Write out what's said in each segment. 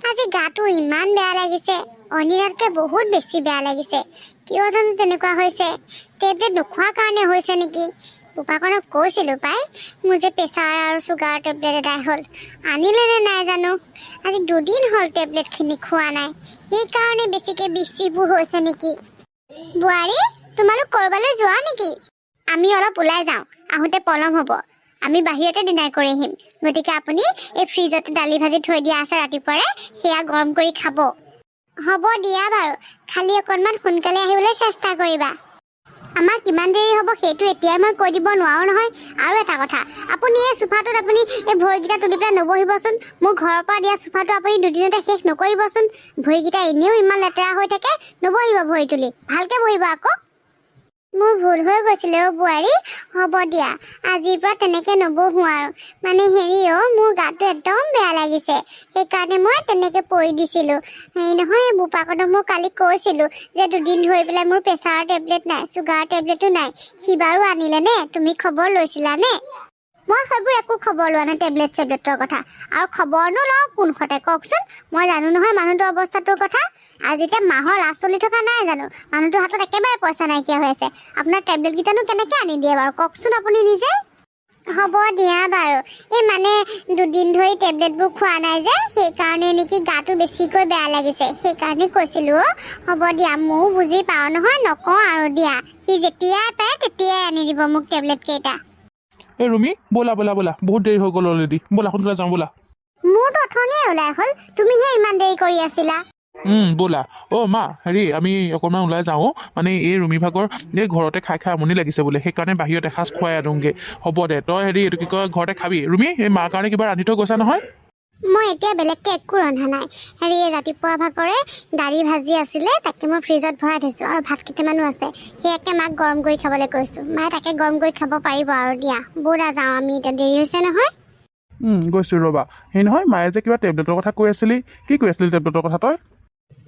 আজি গাটো ইমান বেয়া লাগিছে, অনিৰাতকৈ বহুত বেছি বেয়া লাগিছে। কিয় জানো তেনেকুৱা হৈছে? টেবলেট নোখোৱাৰ কাৰণে হৈছে নেকি? বোপাকণক কৈছিলোঁ পাই, মোৰ যে প্ৰেছাৰ আৰু চুগাৰৰ টেবলেট এদাই হ'ল, আনিলে নে নাই জানো। আজি দুদিন হ'ল টেবলেটখিনি খোৱা নাই, সেইকাৰণে বেছিকৈ বিষ চিষবোৰ হৈছে নেকি? বোৱাৰী, তোমালোক ক'ৰবালৈ যোৱা নেকি? আমি অলপ ওলাই যাওঁ, আহোঁতে পলম হ'ব। আমি বাহিৰতে ডিনাৰ কৰি আহিম। গতিকে আপুনি এই ফ্ৰিজতে দালি ভাজি থৈ দিয়া আছে ৰাতিপুৱাৰে, সেয়া গৰম কৰি খাব। হ'ব দিয়া বাৰু, খালি অকণমান সোনকালে আহিবলৈ চেষ্টা কৰিবা। আমাৰ কিমান দেৰি হ'ব সেইটো এতিয়াই মই কৈ দিব নোৱাৰো নহয়। আৰু এটা কথা, আপুনি এই চোফাটোত আপুনি এই ভৰিকেইটা তুলি পেলাই নবহিবচোন। মোৰ ঘৰৰ পৰা দিয়া চোফাটো আপুনি দুদিনতে শেষ নকৰিবচোন। ভৰিকেইটা এনেও ইমান লেতেৰা হৈ থাকে, নবহিব ভৰি তুলি, ভালকে বহিব আকৌ। মোৰ ভুল হৈ গৈছিলে অ' বোৱাৰী, হ'ব দিয়া, আজিৰ পৰা তেনেকে নবহো আৰু। মানে হেৰি অ', মোৰ গাটো একদম বেয়া লাগিছে, সেইকাৰণে মই তেনেকে পৰি দিছিলোঁ। হেৰি নহয়, এই বোপাকণক মই কালি কৈছিলোঁ যে দুদিন ধৰি পেলাই মোৰ প্ৰেছাৰৰ টেবলেট নাই, চুগাৰৰ টেবলেটো নাই। সি বাৰু আনিলে নে? তুমি খবৰ লৈছিলানে? মই সেইবোৰ একো খবৰ লোৱা নাই, টেবলেট চেবলেটৰ কথা। আৰু খবৰনো লওঁ কোন সতে কওকচোন? মই জানো নহয় মানুহটোৰ অৱস্থাটোৰ কথা। আজি এতিয়া মাহৰ লাষ্ট চলি থকা নাই জানো? মানুহটোৰ হাতত একেবাৰে পইচা নাইকিয়া হৈ আছে। আপোনাৰ টেবলেটকেইটানো কেনেকৈ আনি দিয়ে বাৰু, কওকচোন আপুনি নিজে। হ'ব দিয়া বাৰু। এই মানে দুদিন ধৰি টেবলেটবোৰ খোৱা নাই যে, সেইকাৰণে নেকি গাটো বেছিকৈ বেয়া লাগিছে, সেইকাৰণে কৈছিলোঁ অ'। হ'ব দিয়া, ময়ো বুজি পাওঁ নহয়, নকওঁ আৰু দিয়া। সি যেতিয়াই পাৰে তেতিয়াই আনি দিব মোক টেবলেট কেইটা। এই ৰুমি, ব'লা ব'লা ব'লা, বহুত দেৰি হৈ গ'ল অলৰেডি। ব'লা, সোনকালে যাওঁ ব'লা। মোৰতো অথনিয়ে ওলাই হ'ল, তুমিহে ইমান দেৰি কৰি আছিলা। ব'লা। অ' মা, হেৰি, আমি অকণমান ওলাই যাওঁ। মানে এই ৰুমি ভাগৰ এই ঘৰতে খাই খাই আমনি লাগিছে বোলে, সেইকাৰণে বাহিৰত এসাঁজ খুৱাই আনোগৈ। হ'ব দে, তই হেৰি, এইটো কি কয়, ঘৰতে খাবি। ৰুমি, এই মাৰ কাৰণে কিবা ৰান্ধি থৈ গৈছা নহয়? মই এতিয়া বেলেগকৈ একো ৰন্ধা নাই। হেৰি, ৰাতিপুৱা ভাগৰে দালি ভাজি আছিলে, তাকে মই ফ্ৰিজত ভৰাই থৈছোঁ আৰু ভাত কেইটামানো আছে, সেয়াকে মাক গৰম কৰি খাবলৈ কৈছোঁ। মায়ে তাকে গৰম কৰি খাব পাৰিব আৰু। দিয়া, ব'লা যাওঁ আমি, এতিয়া দেৰি হৈছে নহয়। গৈছোঁ ৰ'বা। সেই নহয়, মায়ে যে কিবা টেবলেটৰ কথা কৈ আছিলি, কি কৈ আছিলি টেবলেটৰ কথা তই?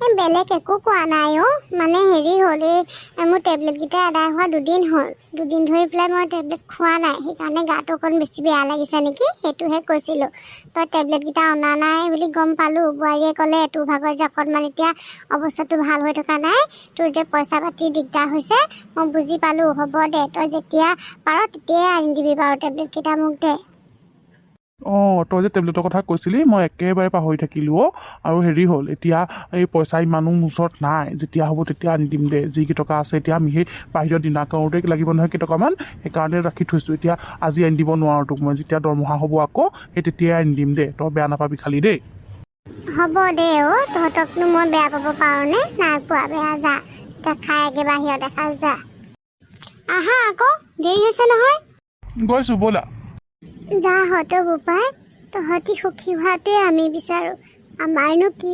এই বেলেগ একো কোৱা নাই অ'। মানে হেৰি হ'ল, এই মোৰ টেবলেটকেইটা আদায় হোৱা দুদিন হ'ল। দুদিন ধৰি পেলাই মই টেবলেট খোৱা নাই, সেইকাৰণে গাটো অকণ বেছি বেয়া লাগিছে নেকি, সেইটোহে কৈছিলোঁ। তই টেবলেটকেইটা অনা নাই বুলি গম পালোঁ। বোৱাৰীয়ে ক'লে তোৰ ভাগৰ যে অকণমান এতিয়া অৱস্থাটো ভাল হৈ থকা নাই, তোৰ যে পইচা পাতি দিগদাৰ হৈছে, মই বুজি পালোঁ। হ'ব দে, তই যেতিয়া পাৰ তেতিয়াই আনি দিবি বাৰু টেবলেটকেইটা মোক দে। অঁ, তই যে টেবলেটৰ কথা কৈছিলি, মই একেবাৰে পাহৰি থাকিলোঁ অ'। আৰু হেৰি হ'ল, এতিয়া এই পইচা ইমানো মোৰ ওচৰত নাই। যেতিয়া হ'ব তেতিয়া আনি দিম দে। যি কেইটকা আছে, এতিয়া আমি সেই বাহিৰত ডিনাৰ কৰোঁতে লাগিব নহয় কেইটকামান, সেইকাৰণে ৰাখি থৈছোঁ। এতিয়া আজি আনি দিব নোৱাৰোঁ তোক মই। যেতিয়া দৰমহা হ'ব আকৌ, সেই তেতিয়াই আনি দিম দে। তই বেয়া নাপাবি খালি দেই। হ'ব দে অ', তহঁতকনো মই বেয়া পাব পাৰোঁনে? নাই পোৱা বেয়া। যা এতিয়া, খাই আগে বাহিৰত এসাঁজ, যা। আহা আকৌ, দেৰি হৈছে নহয়। গৈছোঁ, ব'লা। যা হত বোপাই, তহঁতি সুখী হোৱাটোৱে আমি বিচাৰোঁ। আমাৰনো কি,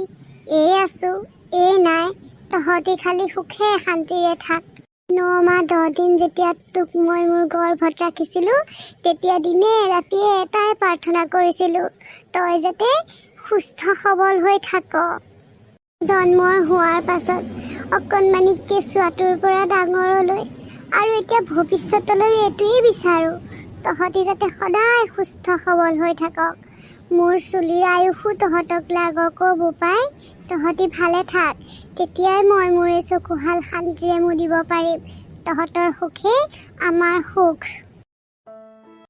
এই আছোঁ এই নাই, তহঁতি খালি সুখে শান্তিৰে থাক। 9 মাহ 10 দিন যেতিয়া তোক মই মোৰ গৰ্ভত ৰাখিছিলোঁ, তেতিয়া দিনে ৰাতিয়ে এটাই প্ৰাৰ্থনা কৰিছিলোঁ, তই যাতে সুস্থ সবল হৈ থাক। জন্ম হোৱাৰ পাছত অকণমানি কেঁচুৱাটোৰ পৰা ডাঙৰলৈ আৰু এতিয়া ভৱিষ্যতলৈ এইটোৱেই বিচাৰোঁ, তহঁতি যাতে সদায় সুস্থ সবল হৈ থাকক। মোৰ চুলিৰ আয়ুসো তহঁতক লাগক অ' বোপাই। তহঁতি ভালে থাক, তেতিয়াই মই মোৰ এই চকুহাল শান্তিৰে মুদিব পাৰিম। তহঁতৰ সুখেই আমাৰ সুখ।